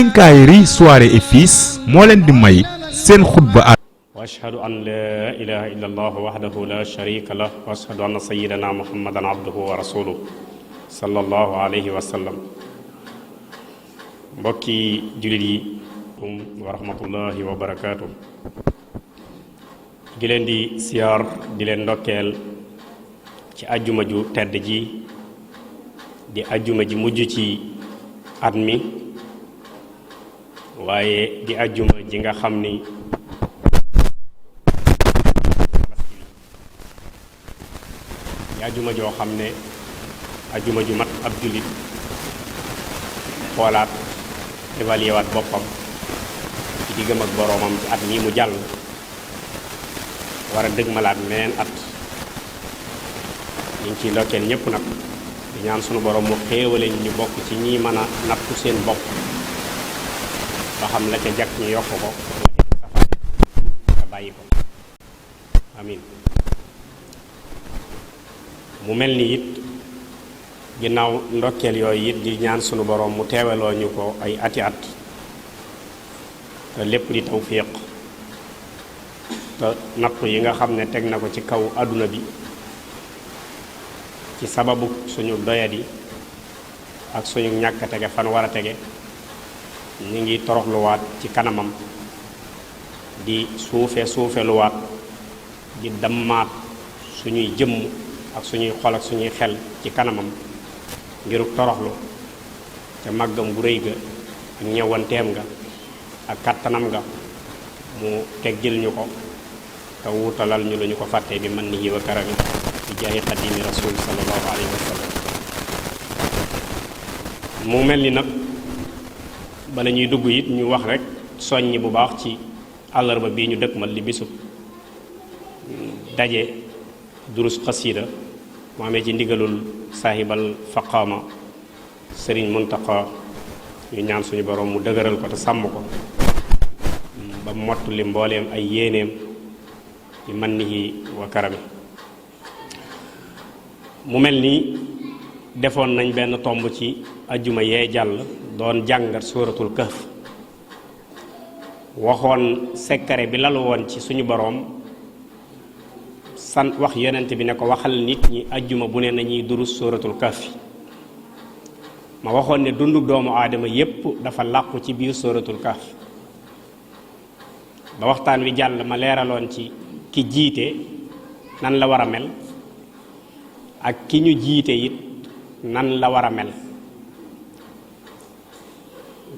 Quincaillerie Soirée et Fils moo leen di may seen xutba wa ashhadu an la ilaha illa allah wahdahu la sharika lah wa ashhadu anna sayyidana muhammadan abduhu wa rasuluhu sallallahu alayhi wa sallam. mbokki jullit yi wa rahmatullahi wa barakaatu. di leen di siyaar di leen ndokkeel ci ajjuma ju tedd ji di ajjuma ji mujj ci at mi, waaye di ajjuma ji nga xam ni di ajjuma joo xam ne ajjuma ju mat ab jullit xoolaat évalué waat boppam ci diggam ak boroomam ci at mii mu jàll war a dëgmalaat meneen at. ñu ngi ciy ndokkeel ñépp nag di ñaan sunu borom mu xéewale ñu bokk ci ñi mën a nattu seen bopp ba xam la ca jag ñu yokk ko safane nga bàyyi ko amin. mu mel ni it ginnaaw ndokkeel yooyu it di ñaan sunu borom mu teewaloo ñu ko ay ati at te lépp di tawfiq te nattu yi nga xam ne teg na ko ci kaw àdduna bi ci sababu suñu doyadi ak suñu ñàkk tege fan war a tege, ñu ngi toroxluwaat ci kanamam di suufeluwaat di dammaat suñuy jëmm ak suñuy xol ak suñuy xel ci kanamam ngiruk toroxlu te màggam gu rëy ga ak ñëwanteem nga ak kattanam nga mu teggil ñu ko te wuutalal ñu lu ñu ko fàtte bi mannihi wa karami bi jaahi xadimi rasul sallallahu alayhi wa sallam. mu mel ni nag bala ñuy dugg it ñu wax rek soññi bu baax ci àllarba bii ñu dëkkmal li bisub daje durus xasiida mu amee ci ndigalul saahibal faqaama sëriñ Muntaqa. ñu ñaan suñu borom mu dëgëral ko te sàmm ko ba mottali mbooleem ay yéeneem bi mannihi wa karami. mu mel ni defoon nañ benn tomb ci ajjuma yee jàll doon jàngat suuratul kahf, waxoon sekkare bi lalu woon ci suñu boroom sant wax yonent bi ne ko waxal nit ñi ajjuma bu ne nañuy durus suuratul kahf. ma waxoon ne dundu doomu aadama yépp dafa làqu ci biir suuratul kahf. ba waxtaan wi jàll ma leeraloon ci ki jiite nan la war a mel ak ki ñu jiite it nan la war a mel,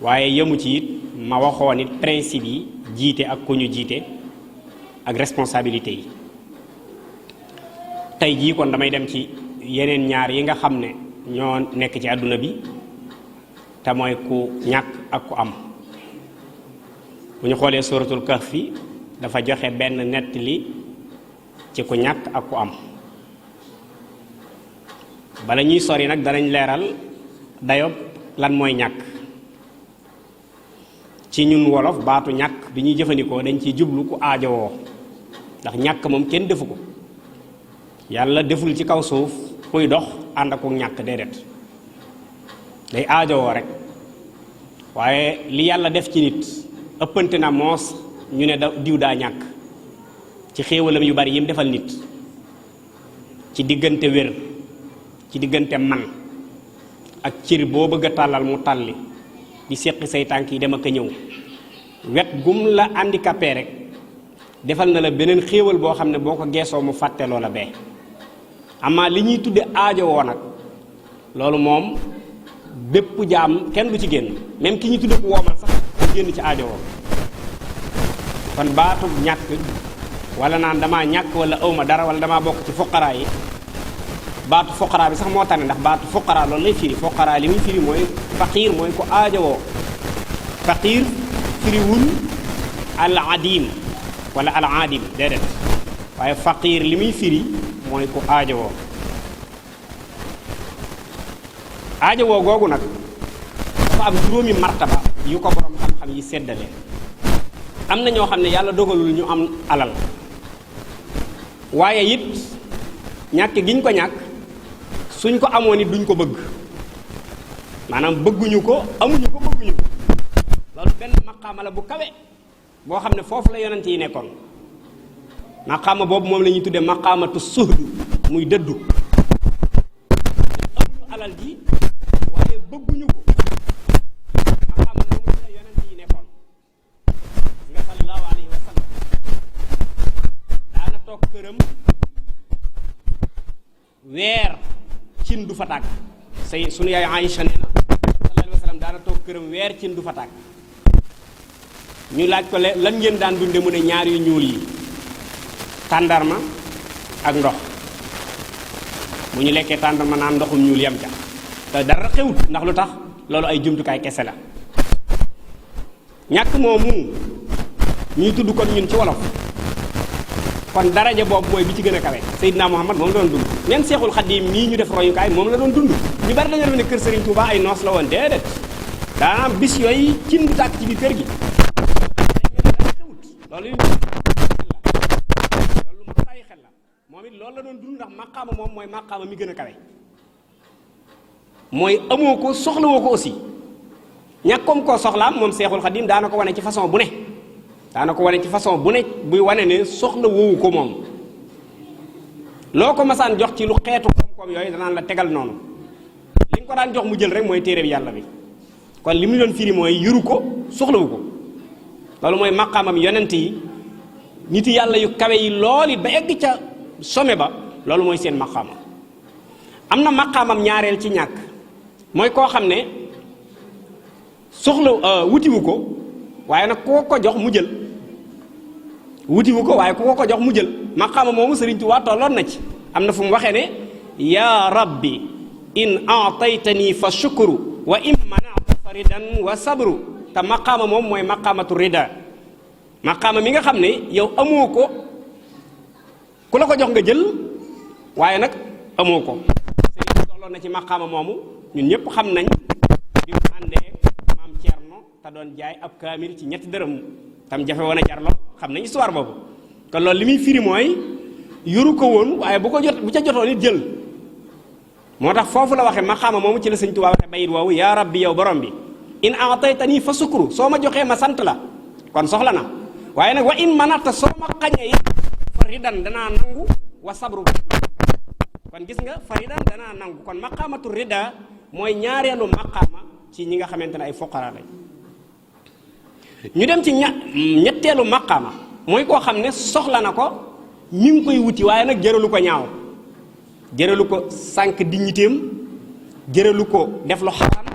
waaye yemu ci it ma waxoon it principe yi jiite ak ku ñu jiite ak responsabilité yi. tey jii kon damay dem ci yeneen ñaar yi nga xam ne ñoo nekk ci àdduna bi te mooy ku ñàkk ak ku am. bu ñu xoolee suratul kahfi dafa joxe benn nettali ci ku ñàkk ak ku am. bala ñuy sori nag danañ leeral dayob lan mooy ñàkk. ci ñun wolof baatu ñàkk bi ñuy jëfandikoo dañ ciy jublu ku aajowoo, ndax ñàkk moom kenn defu ko. yàlla deful ci kaw suuf kuy dox ànd ak ku ñàkk déedéet, day aajowoo rek. waaye li yàlla def ci nit ëppante na moos ñu ne diw daa ñàkk ci xéewalam yu bari yim defal nit, ci diggante wér, ci diggante man ak cër boo bëgg a tàllal mu tàlli, di seqi say tànk yi dem ak a ñëw. wet gum la handicapé rek defal na la beneen xéewal boo xam ne boo ko geesoo mu fàtte loola bee. amaa li ñuy tudde aajowoo nag loolu moom bépp jaam kenn du ci génn, même ki ñu tudde ku woomal sax du génn ci aajowoo. kon baatu ñàkk wala naan damaa ñàkk wala awma dara wala damaa bokk ci fuqaraa yi, baatu fuqaraa bi sax moo tane, ndax baatu fuqaraa loolu lay firi. fuqaraa li muy firi mooy faqiir, mooy ku aajowoo. faqiir firiwul al adim wala al aadim déedéet, waaye faqiir li muy firi mooy ku aajowoo. aajowoo googu nag dafa am juróomi martaba yu ko borom xam-xam yi séddale. am na ñoo xam ne yàlla dogalul ñu am alal, waaye it ñàkk giñ ko ñàkk suñ ko amoon it duñ ko bëgg. maanaam bëgguñu ko, amuñu ko, bëgguñu ko. loolu benn maqaama la bu kawe boo xam ne foofu la yonent yi nekkoon. maqaama boobu moom la ñuy tuddee maqaamatu suhdu muy dëddu. amuñu alal ji waaye bëgguñu ko. maqaama moomu ci la yonent yi nekkoon. nga sallallahu alayhi wa sallam daana toog këram weer cin du fa tàkk. say sunu yaay Aïcha nee na sallallahu alayhi wa sallam daana toog këram weer cin du fa tàkk. ñu laaj ko lan ngeen daan dunde mu ne ñaar yu ñuul yi tàndarma ak ndox bu ñu lekkee tàndarma naan ndoxum ñuul yam ca te dara xewut ndax lu tax loolu ay jumtukaay kese la. ñàkk moomu ñuy tudd kon ñun ci wolof kon daraja boobu mooy bi ci gën a kawe. Seydina Muhammad moom la doon dund neen Seexul Xadiim mii ñu def royukaay moom la doon dund. ñu bari dañu def ne kër Serigne Touba ay noos la woon déedéet daanaam bis yooyu cin du tàkk ci biir kër gi loolu lu ma bàyyi xel la moom it loolu la doon dund ndax maqaama moom mooy maqaama mi gën a kawe mooy amoo ko soxlawoo ko aussi ñàkkoom koo soxlaam moom Seexul Xadiim daana ko wane ci façon bu ne daana ko wane ci façon bu ne buy wane ne soxla woowu ko moom loo ko masaan jox ci lu xeetu koom-koom yooyu danaan la tegal noonu li nga ko daan jox mu jël rek mooy téere bi yàlla bi kon li mu doon firi mooy yëru ko soxlawu ko loolu mooy maqaamam yonent yi nit yàlla yu kawe yi lool it ba egg ca sommet ba loolu mooy seen maqaamam. am na maqaamam ñaareel ci ñàkk mooy koo xam ne soxla wutiwu ko waaye nag koo ko jox mu jël wutiwu ko waaye ku ko jox mu jël maqaama moomu Sëriñ Tuubaa tolloon na ci am na fu mu waxee ne yaa rabbi in aataytani fa shukru wa in manata faridan wa sabru te maqaama moom mooy maqaamatu rida maqaama mi nga xam ne yow amoo ko ku la ko jox nga jël waaye nag amoo ko sëriñ bi tolloon na ci maqaama moomu ñun ñëpp xam nañ bi mu àndee maam Cerno te doon jaay ab kaamil ci ñetti dërëm tam jafe woon a jar lool xam nañ histoire boobu kon loolu li muy firi mooy yoru ko woon waaye bu ca jotoon it jël moo tax foofu la waxee maqaama moomu ci la Sëriñ Tuubaa waxee bayit woowu yaa rabbi yow borom bi in aataytani fa sukru soo ma joxee ma sant la kon soxla na waaye nag wa in manata soo ma xañee it faridan danaa nangu wa sabru kon gis nga faridan danaa nangu kon maqaamatu rida mooy ñaareelu maqaama ci ñi nga xamante ne ay fuqara lañ ñu dem ci ñetteelu maqaama mooy koo xam ne soxla na ko mi ngi koy wuti waaye nag jëralu ko ñaaw jëralu ko sànq dignitéem jëralu ko def lu xaraam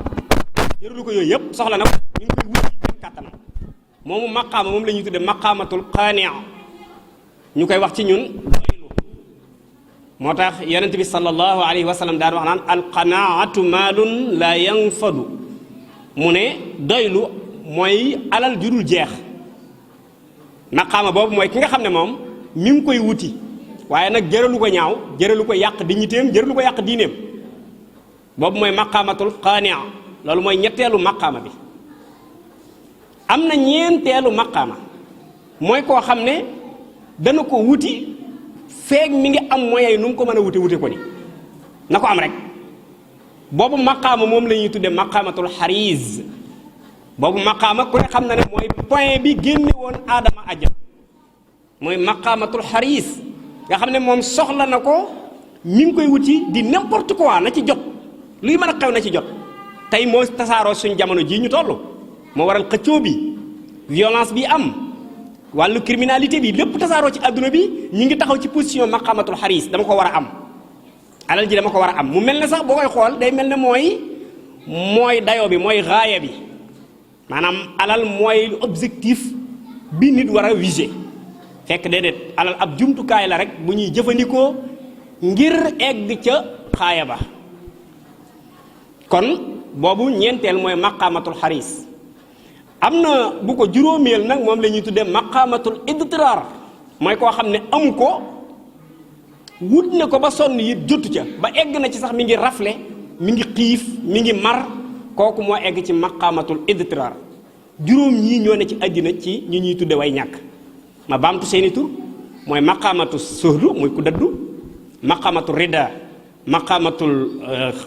jëralu ko yooyu yëpp soxla na ko mi ngi koy wuti dem kàttanam moomu maqaama moom la ñuy tudde maqaamatul qaania ñu koy wax ci ñun doylu moo tax yonent bi sallallahu alayhi wa sallam daan wax naan alqanaatu maalun la yanfadu mu ne doylu mooy alal ju dul jeex maqaama boobu mooy ki nga xam ne moom mi ngi koy wuti waaye nag jëralu ko ñaaw jëralu ko yàq dignitéem jëralu ko yàq diineem boobu mooy maqaamatul qaania loolu mooy ñetteelu maqaama bi am na ñeenteelu maqaama mooy koo xam ne dana ko wuti feeg mi ngi am moyen nu mu ko mën a wute ko ni na ko am rek boobu maqaama moom la ñuy tudde maqaamatul xariis boobu maqaama ku ne xam na ne mooy point bi génne woon aadama àjjana mooy maqaamatul xariis nga xam ne moom soxla na ko mi ngi koy wuti di n'importe quoi na ci jot luy mën a xew na ci jot tey moo tasaaroo suñ jamono jii ñu toll moo waral xëccoo bi violence bi am wàllu criminalité bi lépp tasaaroo ci àdduna bi ñu ngi taxaw ci position maqaamatul xariis dama ko war a am alal ji dama ko war a am mu mel ne sax boo koy xool day mel ne mooy dayoo bi mooy raaya bi maanaam alal mooy objectif bi nit war a viser fekk déedéet alal ab jumtukaay la rek bu ñuy jëfandikoo ngir egg ca xaaya ba kon boobu ñeenteel mooy maqaamatul xariis am na bu ko juróomeel nag moom la ñuy tuddee maqaamatul idtiraar mooy koo xam ne amu ko wut na ko ba sonn yi jotu ca ba egg na ci sax mi ngi rafle mi ngi xiif mi ngi mar kooku moo egg ci maqaamatul idtiraar juróom ñii ñoo ne ci àddina ci ñi ñuy tudde way ñàkk ma baamtu seeni tur mooy maqaamatu suhdu muy ku daddu maqaamatul rida maqaamatul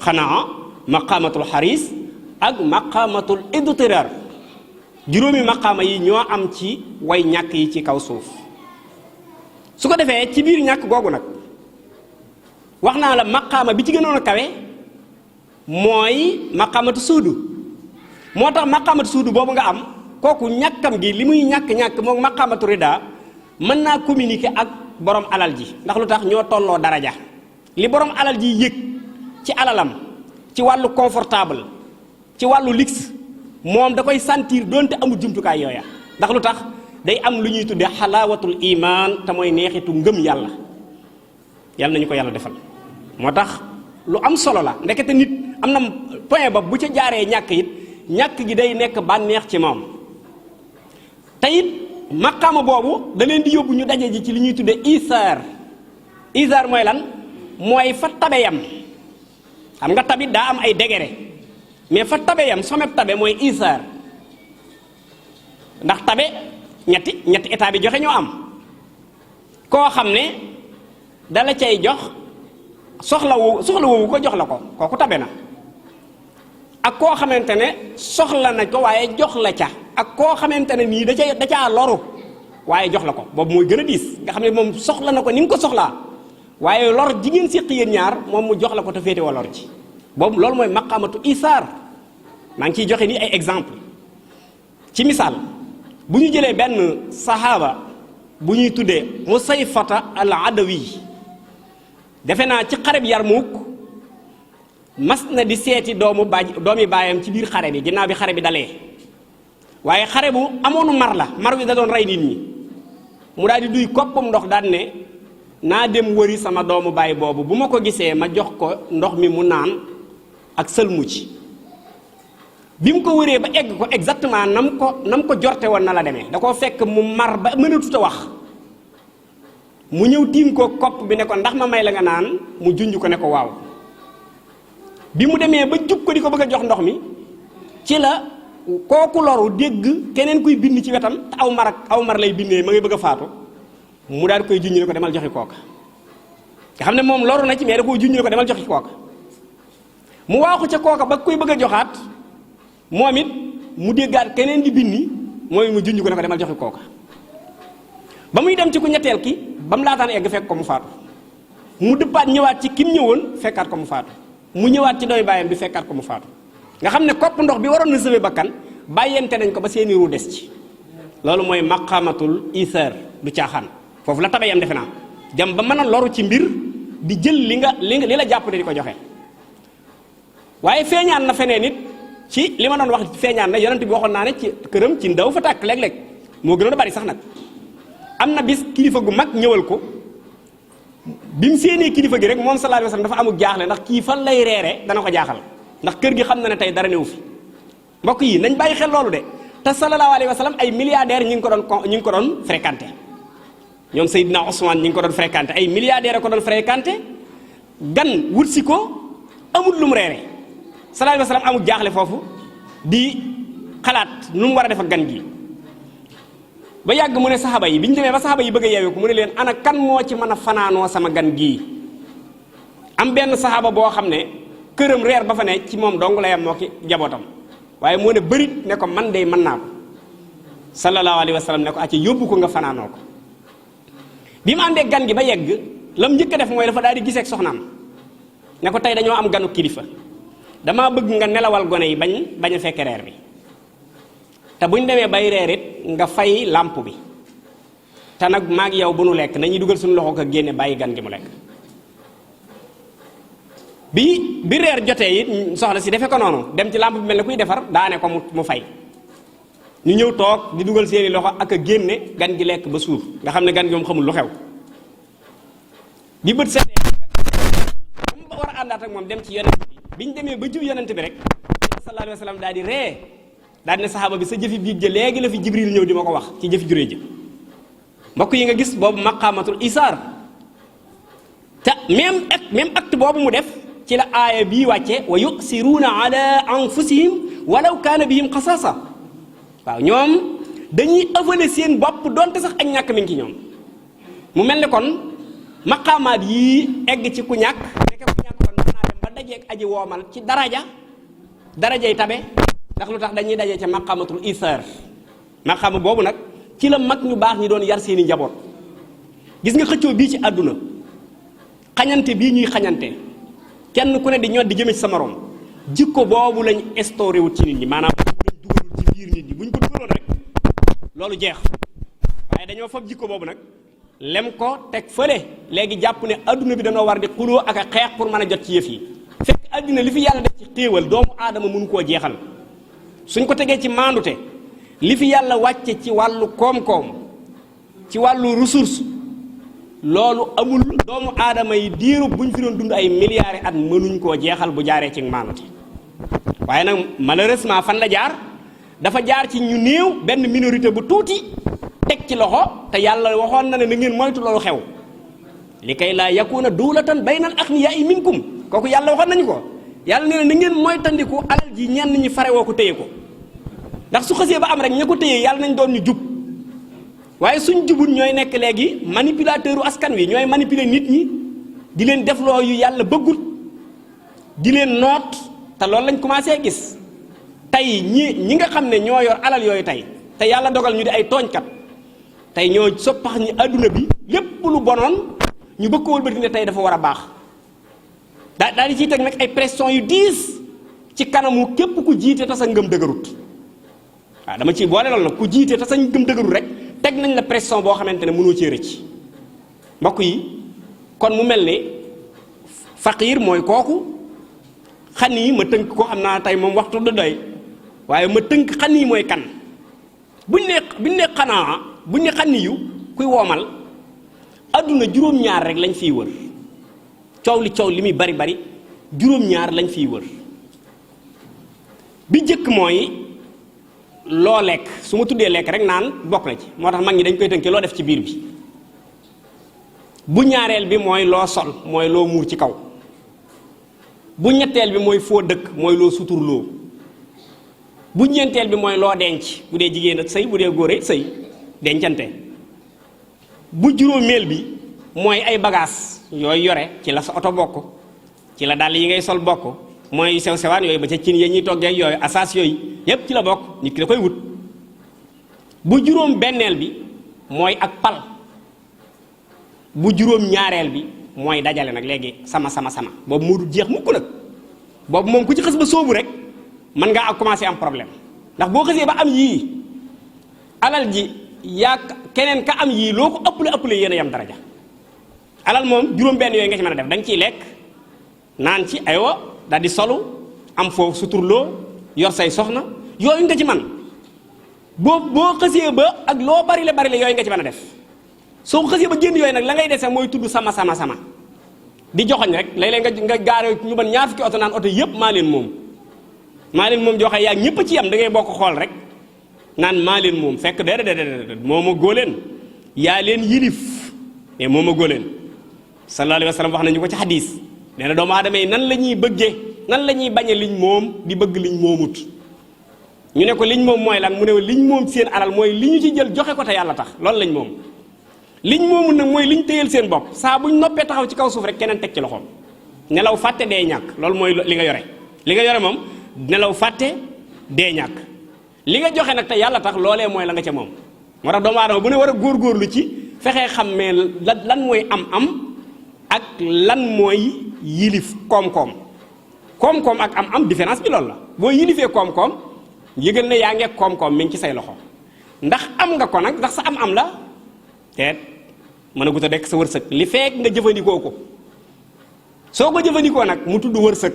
xanaa maqaamatul xariis ak maqaamatul idtiraar juróomi maqaama yi ñoo am ci way ñàkk yi ci kaw suuf. su ko defee ci biir ñàkk googu nag wax naa la maqaama bi ci gënoon a kawe mooy maqaamatu suudu. moo tax maqaamatu suudu boobu nga am kooku ñàkkam gi li muy ñàkk-ñàkk moom maqaamatu rida mën naa communiquer ak borom alal ji. ndax lu tax ñoo tolloo daraja. li borom alal ji yëg ci alalam ci wàllu confortable ci wàllu luxe moom da koy sentir doonte amul jumtukaay yooya. ndax lu tax day am lu ñuy tuddee xalaawatul iman te mooy neexitu ngëm yàlla. yàlla nañu ko yàlla defal. moo tax lu am solo la ndekete nit am na point ba bu ca jaaree ñàkk it ñàkk gi day nekk bànneex ci moom. te it maqaama boobu da leen di yóbbu ñu daje ji ci li ñuy tuddee isaar. isaar mooy lan mooy fa tabe yam. xam nga tabit daa am ay degré mais fa tabe yam sommet tabe mooy isaar. ndax tabe ñetti état bi joxe ñoo am. koo xam ne dala cay jox soxla woowu ko jox la ko kooku tabe na. ak koo xamante ne soxla na ko waaye jox la ca. ak koo xamante ne nii da caa loru waaye jox la ko boobu mooy gën a diis nga xam ne moom soxla na ko ni mu ko soxlaa waaye lor jigéen séq yéen ñaar moom mu jox la ko te féete wa lor ci boobu loolu mooy maqaamatu isaar. maa ngi ciy joxe nii ay exemple ci misaal bu ñu jëlee benn sahaaba bu ñuy tuddee Musayfata al Adawi defe naa ci xareb Yarmuk mas na di seeti doomi baayam ci biir xare bi ginnaaw bi xare bi dalee waaye xare bu amoonu mar la mar wi da doon rey nit ñi mu daal di duy koppam ndox daan ne naa dem wëri sama doomu baay boobu bu ma ko gisee ma jox ko ndox mi mu naan ak sëlmu ci. bi mu ko wëree ba egg ko exactement nam ko jorte woon na la demee da koo fekk mu mar ba mënatut a wax mu ñëw tiim ko kopp bi ne ko ndax ma may la nga naan mu junj ko ne ko waaw. bi mu demee ba jub ko di ko bëgg a jox ndox mi ci la kooku loru dégg keneen kuy bind ci wetam te aw mar lay bindee ma ngay bëgg a faatu mu daal di koy junj ne ko demal joxi kooka. nga xam ne moom loru na ci mais da koo junj ne ko demal joxi kooka mu waaxu ca kooka ba koy bëgg a joxaat moom it mu déggaat keneen di bindi mooy mu junj ko ne ko demal joxi kooka. ba muy dem ci ku ñetteel ki ba mu laataan egg fekk ko mu faatu mu dëppaat ñëwaat ci kim ñëwoon fekkaat ko mu faatu. mu ñëwaat ci dooy baayam bi fekkaat ko mu faatu nga xam ne kopp ndox bi waroon na sëwe bakkan bàyyente nañ ko ba seeni ru des ci. loolu mooy maqamatul isaar du caaxaan foofu la tabe yam defe naa jam ba mën a loru ci mbir di jël li la jàpp ne di ko joxe. waaye feeñaan na feneen nit ci li ma doon wax feeñaan na yonent bi waxoon naa ne ci këram ci ndaw fa tàkk léeg-léeg moo gënoon a bari sax nag. am na bis kilifa gu mag ñëwal ko bi mu séenee kilifa gi rek moom sallallahu alayhi wasallam dafa amul jaaxle ndax kii fan lay reere dana ko jaaxal ndax kër gi xam na ne tey dara newu fi. mbokk yi nañ bàyyi xel loolu de te sallallahu alayhi wasallam ay milliardaires ñi ngi ko doon fréquenté. ñoom Seydina Ousmane ñi ngi ko doon fréquenté ay milliardaires ko doon fréquenté gan wut si ko amul lu mu reere sallallahu alayhi wasallam amul jaaxle foofu di xalaat nu mu war a def ak gan gi. ba yàgg mu ne saxaaba yi bi ñu demee ba saxaaba yi bëgg a yeewee ko mu ne leen ana kan moo ci mën a fanaanoo sama gan gii. am benn saxaaba boo xam ne këram reer ba fa ne ci moom dong la yam moo ki jabootam waaye moo ne bërit ne ko man de mën naa ko sallallahu alayhi wa sallam ne ko acca yóbbu ko nga fanaanoo ko. bi mu àndee gan gi ba yegg lam njëkk a def mooy dafa daal di gisee ak soxnaam ne ko tey dañoo am ganu kilifa damaa bëgg nga nelawal gone yi bañ a fekk reer bi te buñ demee bay reer it nga fay làmp bi te nag maag yow bu nu lekk nañuy dugal suñu loxo ko génne bàyyi gan gi mu lekk. bi reer jotee it soxna si defe ko noonu dem ci làmp bi mel ne kuy defar daane ko mu fay ñu ñëw toog di dugal seeni loxo ak a génne gan gi lekk ba suur nga xam ne gan gi moom xamul lu xew. bi bët seetee mu war a àndaat ak moom dem ci yonent bi ñu demee ba jub yonent bi rek sallallahu alayhi wa sallam daal di ree daal di ne saxaaba bi sa jëfi biig ja léegi la fi Jibril ñëw di ma ko wax ci jëfi juree ji. mbokk yi nga gis boobu maqaamatul isaar te même acte boobu mu def ci la aaya bii wàcce wa yusiruuna ala anfusihim walaw kaana bihim xasaasa. waaw ñoom dañuy ëffale seen bopp donte sax ak ñàkk mi ngi ci ñoom mu mel ne kon maqaamaat yii egg ci ku ñàkk nekk ku ñàkk kon mën naa dem ba dajeeg aji woomal ci darajay tabe ndax lu tax dañuy daje ca maqaamatul isaar maqaama boobu nag ci la mag ñu baax ñi doon yar seeni njaboot. gis nga xëccoo bii ci àdduna xañante bii ñuy xañante kenn ku ne di ñod di jëme ci sa morom jikko boobu lañ instauré wut ci nit ñi maanaam lañ dugalul ci biir nit ñi bu ñu ko dugaloon rek loolu jeex waaye dañoo fab jikko boobu nag lem ko teg fële léegi jàpp ne adduna bi dañoo war di xuloo ak a xeex pour mën a jot ci yëf yi fekk adduna li fi yàlla def ci xéewal doomu aadama mënu koo jeexal suñ ko tegee ci maandute li fi yàlla wàcce ci wàllu koom-koom ci wàllu ressource loolu amul doomu aadama yi diiru buñ fi doon dund ay milliards at mënuñ koo jeexal bu jaaree ci maandute waaye nag malheureusement fan la jaar dafa jaar ci ñu néew benn minorité bu tuuti teg ci loxo te yàlla waxoon na ne na ngeen moytu loolu xew li kay laa yakuna duulatan baynal aghniyaai minkum kooku yàlla waxoon nañu ko yàlla nee na na ngeen moytandiku alal ji ñenn ñi farewoo ko téye ko ndax su xasee ba am rek ña ko téye yàlla nañ doon ñu jub waaye suñ jubul ñooy nekk léegi manipulateur u askan wi ñooy manipuler nit ñi di leen defloo yu yàlla bëggul di leen noot te loolu lañ commencé gis tey ñi nga xam ne ñoo yor alal yooyu tey te yàlla dogal ñu di ay tooñkat tey ñoo soppax ñi àdduna bi lépp lu bonoon ñu bëgg ko wëlbati ne tey dafa war a baax daal di ciy teg nag ay pression yu diis ci kanamu képp ku jiite te sa ngëm dëgërut waaw dama ciy boole loolu nag ku jiite te sa ngëm dëgërut rek teg nañ la pression boo xamante ne mënoo cee rëcc mbokk yi kon mu mel ne faqiir mooy kooku xan yi ma tënk ko xam naa tey moom waxtu du doy waaye ma tënk xan yi mooy kan buñ ne xanaa buñ ne xan yu kuy woomal adduna juróom-ñaar rek lañ fiy wër coow li muy bari bari juróom-ñaar lañ fiy wër bi jëkk mooy loo lekk su ma tuddee lekk rek naan bokk na ci moo tax mag ñi dañ koy tënkee loo def ci biir bi bu ñaareel bi mooy loo sol mooy loo muur ci kaw bu ñetteel bi mooy foo dëkk mooy loo suturloo bu ñeenteel bi mooy loo denc bu dee jigéen ak sëy bu dee góore sëy dencante bu juróomeel bi mooy ay bagages yooyu yore ci la sa oto bokk ci la dàll yi ngay sol bokk mooy sew sewaan yooyu ba ca cin ya ñuy toggee yooyu asaas yooyu yépp ci la bokk nit ki da koy wut bu juróom benneel bi mooy ak pal bu juróom ñaareel bi mooy dajale nag léegi sama boobu moo dul jeex mukk nag boobu moom ku ci xës ba sóobu rek mën ngaa ak commencé am problème ndax boo xësee ba am yii alal ji yaa keneen ka am yii loo ko ëppale yéen a yam daraja alal moom juróom benn yooyu nga ci mën a def da nga ciy lekk naan ci aywa daal di solu am foofu suturloo yor say soxna yooyu nga ci man boo xësee ba ak loo bari la yooyu nga ci mën a def soo xësee ba génn yooyu nag la ngay dese mooy tudd sama di joxoñ rek léeg-léeg nga gaare ñu ban ñaar fukki oto naan oto yépp maa leen moom joxe yaa ñëpp a ci yam da ngay bokk xool rek naan maa leen moom fekk déedéet mooma góoleen yaa leen yilif mais mooma góoleen sallallahu alayhi wa sallam wax nañu ko ci xadis nee na doomu aadama yi nan la ñuy bëggee nan la ñuy bañe liñ moom di bëgg liñ moomut ñu ne ko liñ moom mooy lan mu ne liñ moom seen alal mooy li ñu ci jël joxe ko te yàlla tax loolu lañ moom liñ moomut nag mooy liñ téyel seen bopp saa buñ noppee taxaw ci kaw suuf rek keneen teg ci loxoom nelaw fàtte dee ñàkk loolu mooy li nga yore moom nelaw fàtte dee ñàkk li nga joxe nag te yàlla tax loolee mooy la nga ca moom moo tax doomu aadama bu ne war a góorgóorlu ci fexee xammee lan mooy am ak lan mooy yilif koom-koom ak am différence bi loolu la boo yilifee koom-koom yëgal ne yaa ngeeg koom-koom mi ngi ci say loxo ndax am nga ko nag ndax sa am la teet mën a gut a dekk sa wërsëg li fekk nga jëfandikoo ko soo ko jëfandikoo nag mu tudd wërsëg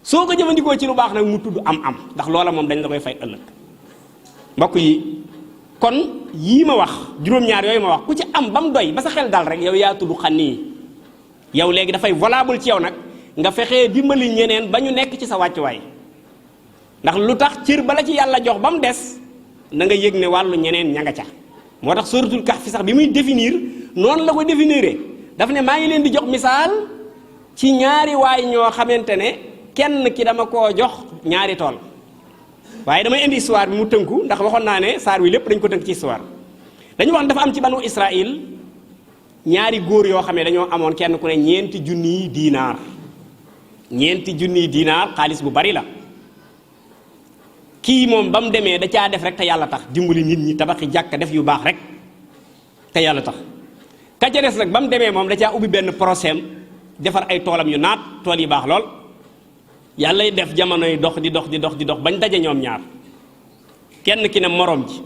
soo ko jëfandikoo ci lu baax nag mu tudd am ndax loola moom dañ la koy fay ëllëg mbokk yi kon yii ma wax juróom-ñaar yooyu ma wax ku ci am ba mu doy ba sa xel dal rek yow yaa tudd xanii yow léegi dafay valable ci yow nag nga fexee dimbali ñeneen ba ñu nekk ci sa wàccuwaay ndax lu tax cër bala ci yàlla jox ba mu des na nga yëg ne wàllu ñeneen ña nga ca moo tax suratul kahfi sax bi muy définir noonu la ko définiré daf ne maa ngi leen di jox misaal ci ñaari waay ñoo xamante ne kenn ki dama koo jox ñaari tool waaye damay indi histoire bi mu tënku ndax waxoon naa ne saar wi lépp dañ ko tënk ci histoire dañu wax dafa am ci banu Israël ñaari góor yoo xam ne dañoo amoon kenn ku ne ñeenti junniy diinaar xaalis bu bari la kii moom ba mu demee da caa def rek te yàlla tax dimbali nit ñi tabaxi jàkka def yu baax rek te yàlla tax ka ca des nag ba mu demee moom da caa ubbi benn procès defar ay toolam yu naat tool yi baax lool yàlla def jamonoy dox di dox di dox di dox bañ daje ñoom ñaar kenn ki ne morom ji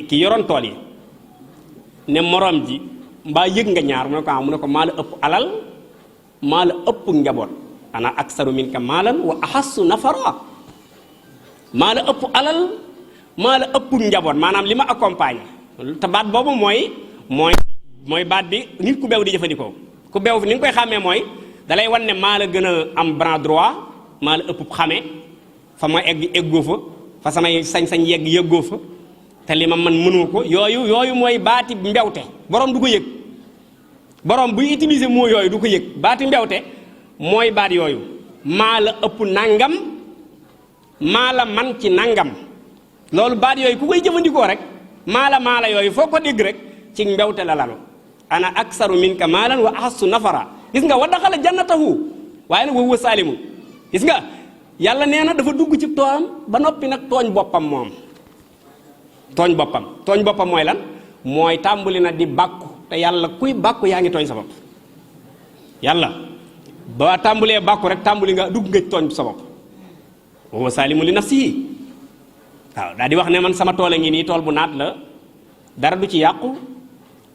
ki yoroon tool yi ne morom ji mbaa yëg nga ñaar mu ne ko maa la ëpp alal maa la ëpp njaboot ana aksaru minka maalan wa ahassu nafara maa la ëpp alal maa la ëpp njaboot maanaam li ma accompagne te baat boobu mooy baat bi nit ku beew di jëfandikoo ku beew fi ni nga koy xàmmee mooy dalay wan ne maa la gën a am bras droit maa la ëpp xame fa ma egg eggoo fa samay sañ-sañ yëggoo fa te li ma man mënoo ko yooyu mooy baati mbewte borom du ko yëg borom buy utiliser moo yooyu du ko yëg baati mbewte mooy baat yooyu maa la ëpp nangam maa la man ci nangam loolu baat yooyu ku koy jëfandikoo rek maa la yooyu foo ko dégg rek ci mbewte la lalu ana aksaru minka maalan wa ahassu nafara gis nga wa daxala jannatahu waaye nag wa huwa saalimun gis nga yàlla nee na dafa dugg ci toolam ba noppi nag tooñ boppam moom tooñ boppam mooy lan mooy tàmbali na di bàkku te yàlla kuy bàkku yaa ngi tooñ sa bopp yàlla ba tàmbulee bàkku rek tàmbali nga dugg nga tooñ sa bopp wa huwa saalimun li nafsihi waaw daal di wax ne man sama tool a ngi nii tool bu naat la dara du ci yàqu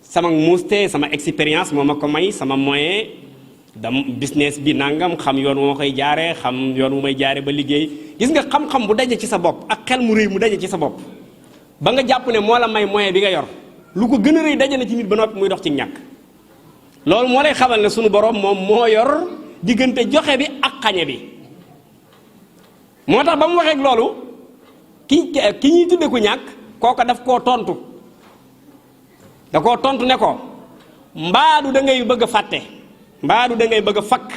sama muuste sama expérience moo ma ko may sama moyen dam business bi nangam xam yoon wu ma koy jaaree xam yoon wu may jaare ba liggéey gis nga xam-xam bu daje ci sa bopp ak xel mu rëy mu daje ci sa bopp ba nga jàpp ne moo la may moyen bi nga yor lu ko gën a rëy daje na ci nit ba noppi muy dox ci ñàkk loolu moo lay xamal ne sunu borom moom moo yor diggante joxe bi ak xañe bi moo tax ba mu waxee loolu ki ñuy tudde ku ñàkk kooka daf koo tontu da koo tontu ne ko mbaadu da ngay bëgg a fàtte mbaadu da ngay bëgg a fakk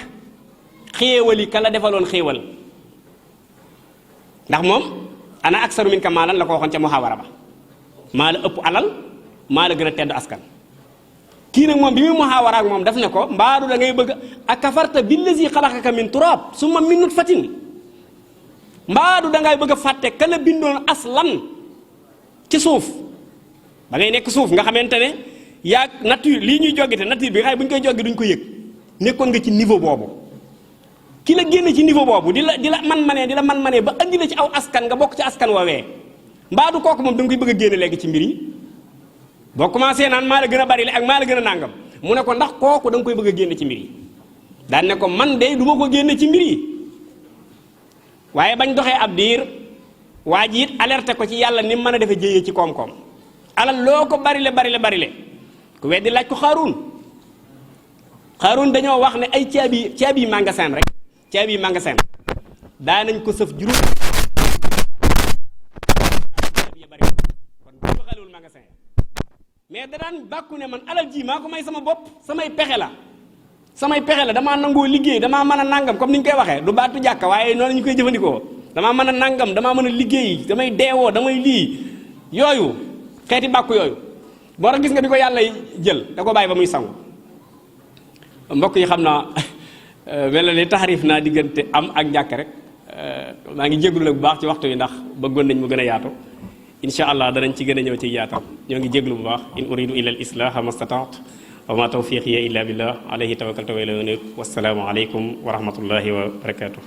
xéewali ka la defaloon xéewal ndax moom ana aksaru minka maalan la ko waxoon ca muhawara ba maa la ëpp alal maa la gën a tedd askan kii nag moom bi muy muhawara ak moom daf ne ko mbaadu da ngay bëgg a kafarta billazi xalaqaka min turab summa min nutfatin mbaadu da ngay bëgg a fàtte ka la bindoon aslan ci suuf ba ngay nekk suuf nga xamante ne yaa nature lii ñuy joggite nature bi xay bu ñu koy joggi duñ ko yëg nekkoon nga ci niveau boobu ki la génn ci niveau boobu di la man-manee ba andi la ci aw askan nga bokk ci askan woowee mbaadu kooku moom da nga koy bëgg a génne léegi ci mbir yi boo commencé naan maa la gën a bari le ak maa la gën a nàngam mu ne ko ndax kooku da nga koy bëgg a génne ci mbir yi daan ne ko man de du ma ko génne ci mbir yi waaye bañ doxee ab diir waa ji it alerté ko ci yàlla ni mu mën a defe jéyee ci koom-koom alal loo ko barile ku weddi laaj ko xaaruun dañoo wax ne ay caabi magasin rek caabi magasin daa nañ ko sëf juróom kon bu ko xalewul magasin mais da daan bàkku ne man alal ji maa ko may sama bopp samay pexe la damaa nangoo liggéey damaa mën a nangam comme ni ñu koy waxee du baatu jàkka waaye noonu ñu koy jëfandikoo damaa mën a nangam damaa mën a liggéey damay deewoo damay lii yooyu xeeti bàkku yooyu boo tax gis nga bi ko yàlla jël da ko bàyyi ba muy sangu mbokk yi xam naa mel na ni taxarif naa diggante am ak ñàkk rek maa ngi jégalu nag bu baax ci waxtu yi ndax bëggoon nañ mu gën a yaatu insha allah danañ ci gën a ñëw ci yaatal ñoo ngi jégalu bu baax in uridu illa al islaha mastataat wa ma tawfiqiya illa billah alayhi tawakkaltu wa ilayhi unib wassalaamu aleykum wa rahmatullahi wa barakatuh